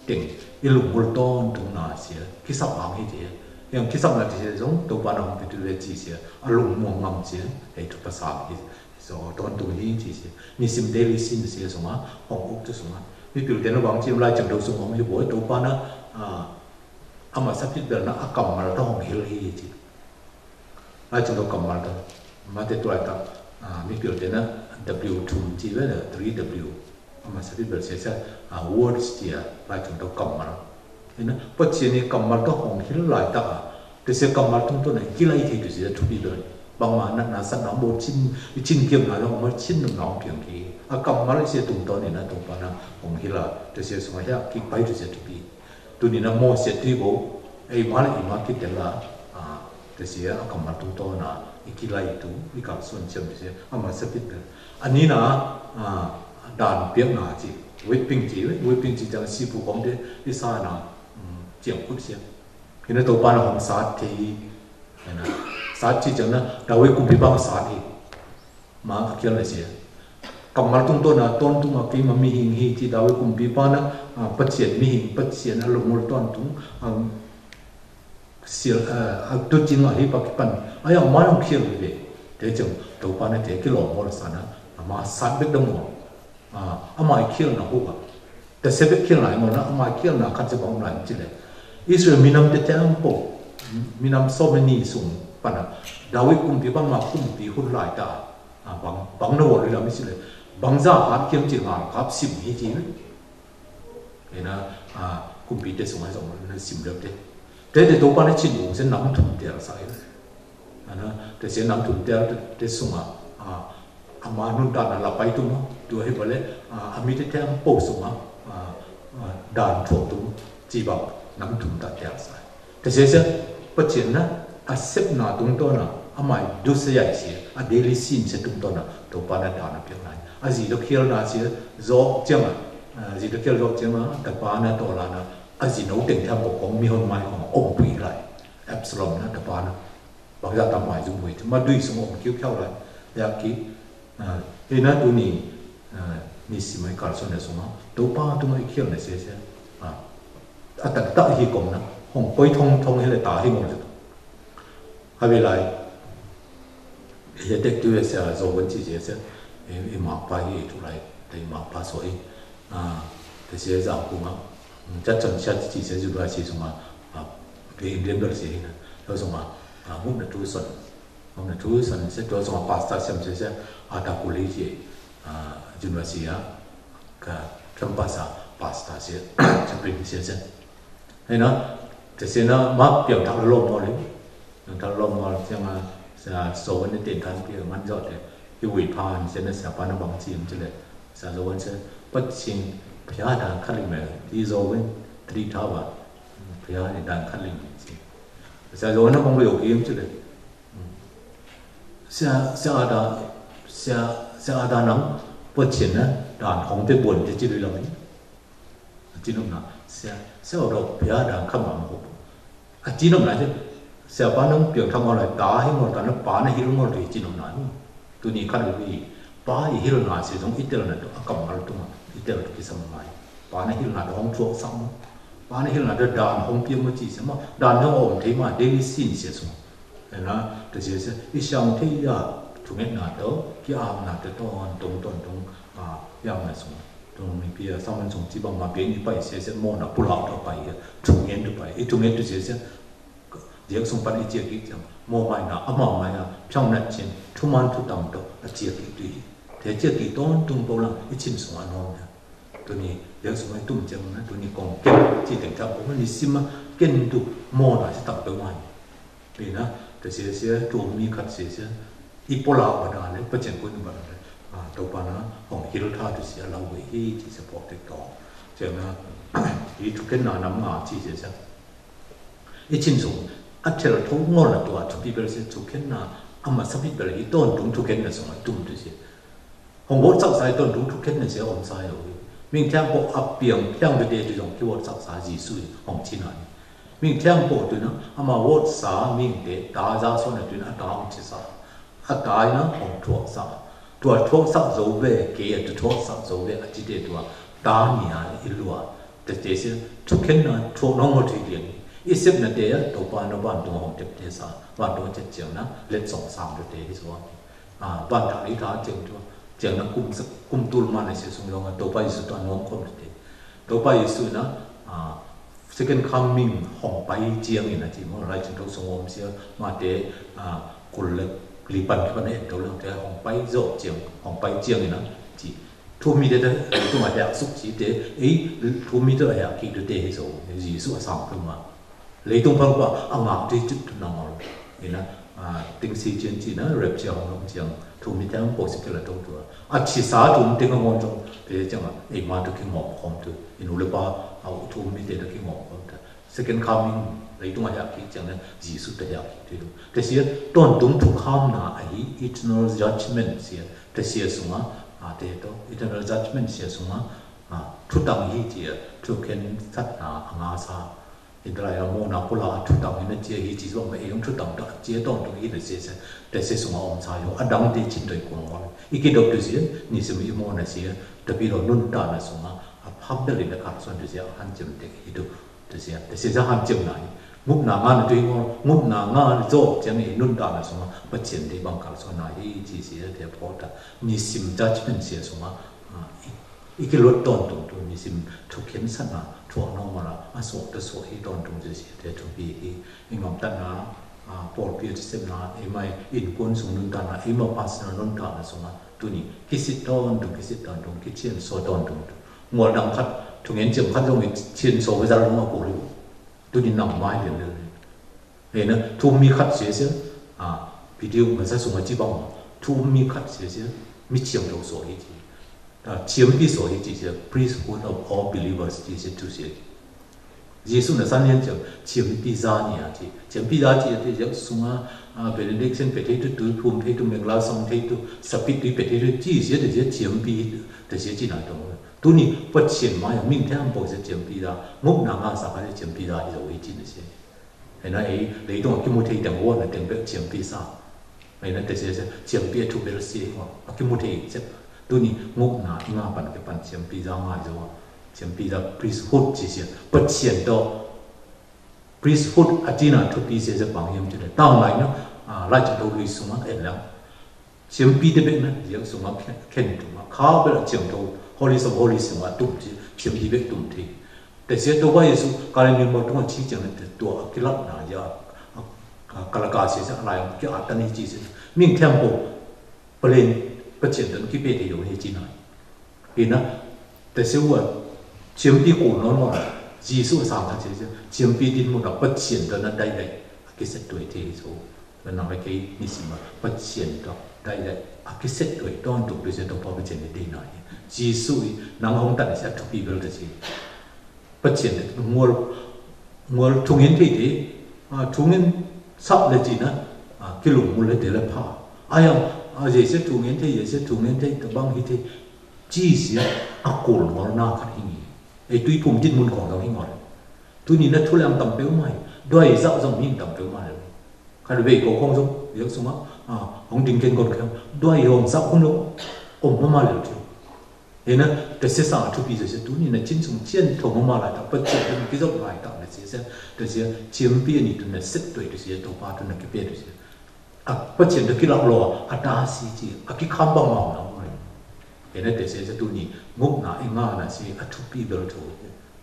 Teng, i lŭng mul ton tung na sia, ki sap ang hi tia. Yang ki sap na tia sia, zong, tôpha nong pi tu le chi sia, a lŭng muang ngam sia, hei tu pa sang hi, so ton tung hi chi sia. Ni sim deli sin sia sung a, hong uk tu sung a. Mi piu ten a wang chi lai chang do sung hong hi boi, tôpha na, a, a ma sa pit bel na, a kam mal ta hong hil hi chi. Lai chang do kam mal ta. Ma te tu lai ta, a, mi piu ten a, W two chi le, three W. A ma sa pit bel se sa, a, words tia, lai chang do kam mal. Ê na, pă chi ni kam mal to hong hil lai ta. Te se kam mal tung to na, ki lai thei tu se tu pi bel. Bang ma na, na sa na mo chin, chin kiam na, na mo chin na na piang ki. A kam mal se tung to ni na tung pa na, hong hil la. Te se sung a hia, ki pai tu se tu pi. Tu ni na mo se tu bo, ê ma la i ma ki te la, a, Te sia a kam mal tung to na, i ki lai tu, i kam son chiam te sia, a ma sa pit na. A ni na, a, dan piak na chi, whipping chi, whipping chi chang si pu kong te, i sa na, mm, chiang kut sia. Hi na tôpha na hong sat te i, na, sat chi chang na, Dawit kŭmphi bang sat i. Ma a kial na sia. Kămmal tŭng tŏ na tŏn tŭng a kei ma mihing hi ci Dawit kŭmpipana, a, Pasian mihing, Pasian a lŏmul tŏn tŭng, a, sil, a, a tu cing a hi pa kipan. A yang ma nong khiel be. Te cing, tôpana te kilŏm mol sana, a ma sat bek dong mol. A, a ma khiel na hu a. Te se bek khiel na mol na, a ma khiel na kat se bang lai ci le. Israel minam te temple, minam so many sung pana. Dawit kŭmpipan ma kŭmpi hun lai ta. A, bang, bang na wol ri la mi ci le. Bang za kap kiam ci ngal kap sim hi ci. Ena, a, kŭmpi te sung ai sung na sim le te. Te te tôpana cin ung se nam thum te sa. Ana, te se nam thum te, te sung a, a, a ma nun ta na la pai tum, tu hi bale, a, a mi te te am po sung a, a, a, dan thuk tum, ci bang, nam thum ta te sa. Te se se, Pasian na, a sep na tŭng tŏ na, a mai du se yai se, a daily sin se tŭng tŏ na, tôpana dan a piak na. A zi dôk hiel na se, zok ciang a, a zi dôk hiel zok ciang a, tôpana tôla na, a zi nô teng tham bok kong mi hon mai kong ong pui lai. Absalom na, tôpana. Bang za tam mai zum hui, ma dui sung ong kiu kiau lai. Ya ki, a, ina tu ni, a, ni si mai kal son na sung a, tôpa tu mai kiel na se se. A, a tak tak hi kong na, hong poi thong thong hi le ta hi mong. Hai we lai. Ye tek tu ye se a zo wen ci ye se. E, e ma pa ye tu lai. Te ma pa so e. A, te se za ku ma. Chat chan chat ci se zu ba se sung a. A, pe Indian ber se na. Lo sung a. A, mum na tu son. Mum na tu son se tu sung a pastor sem se se. A ta ku li ci. A, zu ba se a. Ka, kam pastor, pastor se. Chaplain se se. Hei na, te se na, ma piang thak lom ngol i. Piang thak lom ngol, se ma, sa so wen ni ten than pi, man zot te. I wui pan, se na sa pa na bang cim ci le. Sa so wen se, pa cing, pia dan khat ling me, i so wen, tri tha wa. Pia ni dan khat ling ci. Sa so wen na bang liu kim ci le. Sa, sa ada, sa, sa ada nang, pa cing na, dan hong te bon te ci lui lam ni. A ci nôm na, sia, sia ro pia dan kham ma hôp. A ci nôm na, sia pa nơ̆ng piang kham ma lai, ta hi ngol, ta na pa na hil ngol, tu hi ci nôm na, tu ni khăn ri, pa i hil na, sia dong i tel na, tu a kham ma tu ma, i tel tu ki sam mai. Pa na hil na, tu hong chuak sam. Pa na hil na, tu dan hong piang ma ci sia ma, dan hong om te ma, daily sin sia sung. Ena, tu sia sia, i siang te ya, tu nget na tu, ki am na tu, ton, tong, ton, tong, a, yang na sung. Tong mi pia, sa man sung, ci bang ma biên i pai sia sia, mo na, pu lao tu pai, tu ngen tu pai, i tu ngen tu sia sia. Diak sung pan i cia ki ciang, mo mai na, a ma mai na, piang na cin, tu man tu tam tu, a cia ki tu i. Te cia ki ton, tung bau lang, i cin sung a non na. Tu ni, diak sung a tum ciang na, tu ni kong ken, ci teng tam, bau ni sim ma, ken tu, mo na, si tam tu mai. Pi na, te sia sia, tu mi khat sia sia, i pu lao ba na le, pa cen kun ba na le, a, tu pa na, hong hil tha tu sia lao wei hi, ci sia pok tek to. Sia na, i tu ken na nam nga ci sia sia. I cin sung, a tel tu ngol na tu a tu pi bel sia tu ken na, a ma sa pi bel i ton tung tu ken na sung a tum tu sia. Hong wot sak sai ton tung tu ken ne se hong sai ôh. Ming tiang pô a piang tiang bê tê tu yong ki wot sak sai Yêsu hong chin na. Ming tiang pô tu na, a ma wot sa ming tê, ta za so na tu na, a ta hong chi sa. A ta na hong thuak sa. Tua thuak sa zo bê, kê a tu thuak sa zo bê, a chi tê tua. Ta ni a i lua. Tê tê se, tu ken na, thuak nong hot hi liang. I sep na tê a, to pa na ban tu hong tep tê sa. Ban tu chet chiang na, let song sang tu tê hi so. A, ban thak i ta chiang tu, chiang na kum sa, kum tul ma na sia sung yong a, to pa Yêsu ta nuam kom te. To pa Yêsu na, a, second coming hong pai chiang i na chi mo, lai chiang to sung om sia, ma te, a, kul le, li pan ki pan e to lang te hong pai zo chiang, hong pai chiang i na, chi. Thu mi te te, tu ma te ak suk chi te, e, thu mi te ya ki tu te hi zo, Yêsu a sang tu ma. Lê tông păng pă, a ngă tê chit tu nang ol. Ina, a, têng si chiên chi na, rep chia hong lông chiang, thu mi thang pô si kê la tông tua. A chi sa thu mi têng a ngon trong, tê chiang a, ê ma tu ki ngop khom tu. Inu lê pa, a, thu mi tê tu ki ngop khom tu. Second coming, lê tông a hiak ki chiang na, Yêsu tê hiak ki tu. Tê sia, ton tông thu kham na, a hi, eternal judgment sia, tê sia sung a, a, tê to, eternal judgment sia sung a, a, thu tăng hi chia, thu khen sat na, a ngă sa. Israel mawna kula a thu tang hi na cia hi ci zua ma e yong thu tang ta cia tong tung hi na cia cia. Ta cia sung a ong sa yo a dang te chin doi kong ngol. I ki dok tu cia ni sim i mawna cia. Ta pi lo nun ta na sung a a phap da li na kar son tu cia han cim te hi tu. Ta cia ta cia han cim na hi. Nguk na nga na tu hi ngol nguk na nga na zo ciang i nun ta na sung a pa chin te bang kar son na hi ci cia te po ta ni sim judgment cia sung a. I ki lôt ton tung tu ni sim thu khen sat na thu a nong ma la a sok ta sok hi ton tung zi si te thu bi hi. I ngam ta na a por pi ti sem na i mai in kun sung nun ta na i ma pas na nun ta na sung a tu ni ki sit ton tung ki sit ton tung ki chien so ton tung tu ngol dang khat thu ngen chem khat long i chien so wai zal long a ku li tu ni nang mai lien lien. Hê na thu mi khat sia sia a video ma sa sung a ci bang thu mi khat sia sia mi chiam thâu so hi ci. Chiam pi so hi ci sia priesthood of all believers ci sia thu sia. Yêsu na san yên chiam chiam pi za ni a ci chiam pi za ci a ci sung a benediction pe thei tu tu phum thei tu meng la song thei tu sapit tu pe thei tu ci sia de sia chiam pi de sia ci na tông. Tu ni păt siên ma ya ming thei am po sia chiam pi za nguk na nga sa ka sia chiam pi za hi zo hi ci na sia. Hê na ê lê dong a ki mu thei teng won na teng bek chiam pi sa. Hê na te sia sia chiam pi a thu bel sia wa a ki mu thei sia. Tu ni nguk na i nga pan ki pan chiam pi za nga zo wa chiam pi za priesthood ci sia păt siên to. Priesthood a ci na thu pi sia sia bang yêm ci na tao lai na lai ci to lui sung a en lang. Chiam pi te bek na yêm sung a khen tu ma kha bel a chiam to holy sung holy sung a tum ci chiam pi bek tum thei. Te sia to wa Yêsu ka le ni mo tung a ci chiam te to a ki lap na ya. Ka la ka sia sia lai ki a ta ni ci sia ming thei am po. Plen păt siên tăn ki pe te yo he ci na. Ina te sia wa chiam pi ko no no Yêsu a sang ka sia sia chiam pi din mu na păt siên tăn na dai dai a ki set tuai te so. Nang la kei ni sim ma păt siên tăn dai dai a ki set tuai ton tuk pe sia to pa păt siên te na. Yêsu i nang hong tăn sia thu pi bel te sia. Păt siên te ngol ngol thung in thei te thung in sap le ci na ki lung mu le te le pha. A yang a ye se thung in thei ye se thung in thei ta bang hi thei. Ci sia a kol ngol na khat hi ngi. Ê tui pum jin mun kong dong hi ngol. Tu ni na thu leng tam peu mai. Doi zau zong hin tam peu mai. Khat vei ko kong zong yek sung a hong ding ken kon keng doi hong zau kun dong. Om ma ma le thiu. Hê na te sia sa thu pi te sia tu ni na chin sung chien thâu ma ma lai ta păt siên tu ni ki zok lai ta na sia sia te sia chiam pi ni tu na set tuai te sia to pa tu na ki pe te sia. A păt siên tu ki lap lo a ta si ci a ki kham bang ma na mo. Hê na te sia sia tu ni nguk na i nga na si a thu pi bel thâu.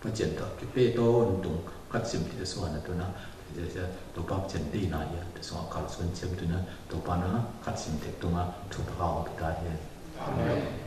Păt siên tu ki pe to tung khat sim te sua na tu na te sia to pa păt siên te na ya te sua kal sun chiam tu na to pa na khat sim te tu na thu pa hong ta ya. Amen.